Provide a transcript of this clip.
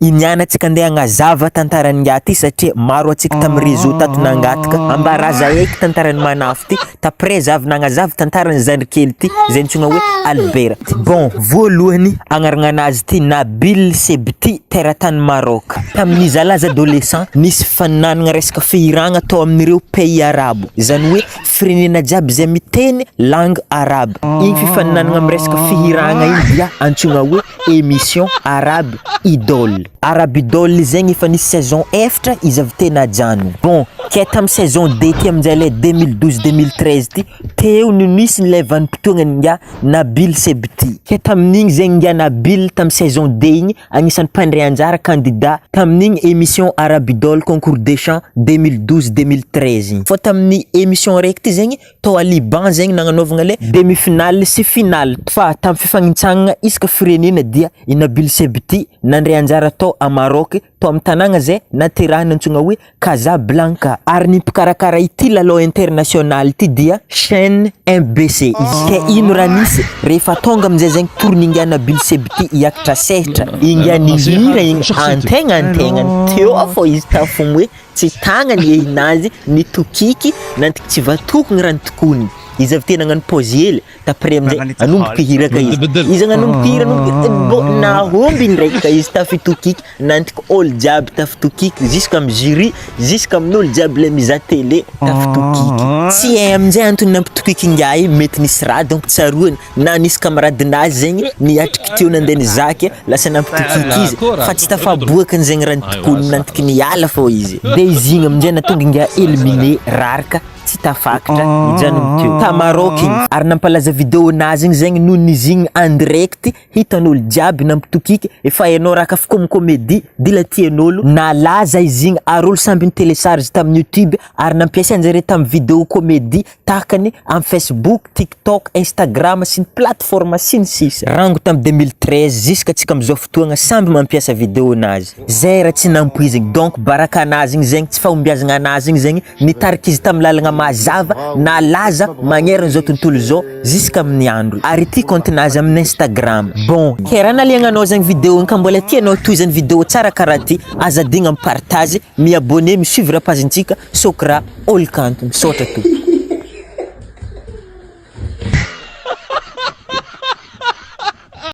Iniana antsika andeha hagnazava tantaran'ingahy ty satria maro antsika tamin'ny réseau tato nangataka ambaraza eky tantaran'i Manafo ty, t'après za avy nagnazava tantaran'i zandrikely ty zay antsoina hoe Albert. Bon, voalohany agnaragnanazy ty Nabil Sebti teratany Maroc. Tamin'izy à l'âge adolescent nisy faninanagna resaka fihiragna tao amin'ireo pays arabo, zany hoe firenena jiaby zay miteny langue arabe. Igny fifaninanagna am resaka fihiragna igny dia antsoina hoe émission Arab Idol. Arab Idol zegny efa nisy saison efatra izy avy teo najanona. Bon, ke tam saison deux ty aminjay le 2012 2013 ty, teo no nisy le vanim-potoagnan'i ingahy Nabil Sebti. Ke tamin'igny zegny ingahy Nabil tam saison deux igny agnisan'ny mpandray anjara candidat tamin'igny émission Arab Idol concours de chant 2012 2013 igny. Fô tamin'ny émission raiky ty zegny tao à Liban zegny nagnanaovagna le demi finale sy finale fa tamin'ny fifanintsagnana isaka firenena dia i Nabil Sebti nandray anjara tao à Maroc tao amin'ny tanàgna zay naterahany antsoina hoe Casablanca ary ny mpikarakara ity lalao international ity dia chaîne MBC izy ke ino raha nisy rehefa tonga amin'izay zegny tourn'ingahy Nabil Sebti hiakatra sehatra ingahy nihira igny antegnantegnany teo fô izy tafogno hoe tsy tagnany ehinazy nitokiky nantiky tsy vatokogny raha nitokoniny izy avy teo nagnano pause hely d'après amizay nanomboka hihiraka izy izy nanomboka hihira nanomboka bon nahomby ndraiky ka izy tafitokiky nantiky ôlo jiaby tafitokiky jusqu'à amy jury jusqu'à amin'olo jiaby le mizaha télé tafitokiky. Tsy hay aminjay antony nampitokiky ingahy io, mety nisy raha donc tsaroany na nisy camaradinazy zegny niatriky teo nandeha nizaha ke lasa nampitokiky izy fa tsy tafaboakany zegny raha nitokoniny nantiky niala fô izy de izy igny aminjay nahatonga ingahy éliminé raraka tsy tafakatra nijanona teo ta Maroc igny ary nampalaza vidéo nazy igny zegny noho izy igny en direct hitan'olo jiaby nampitokiky efa hainao raha ka fa comme comédie dila tian'olo nalaza izy igny ary olo samby ni-télécharge tamin'ny YouTube ary nampiasainjare tamin'ny vidéo comédie tahakany amin'ny Facebook, TikTok, Instagram sy ny plateforme sy ny sisa. Rango tamin'ny 2013 jusqu'à antsika amizao fotoagna samby mampiasa vidéo nazy zay raha tsy nampoizigny donc baraka anazy igny zegny tsy fahombiazagna anazy igny zegny nitarika izy tamin'ny lalagna mazava nalaza magnerana zao tontolo zao jusqu'à amin'ny andro ary ity compte nazy amin'ny Instagram. Bon, ke raha naliagnanao zegny vidéo igny ka mbola tianao tohizany vidéo tsara karaha ty, aza adigna mi-partage, mi-abonner, mi-suivre page-ntsika Sokra Olo Kanto. Misaotra tompoko.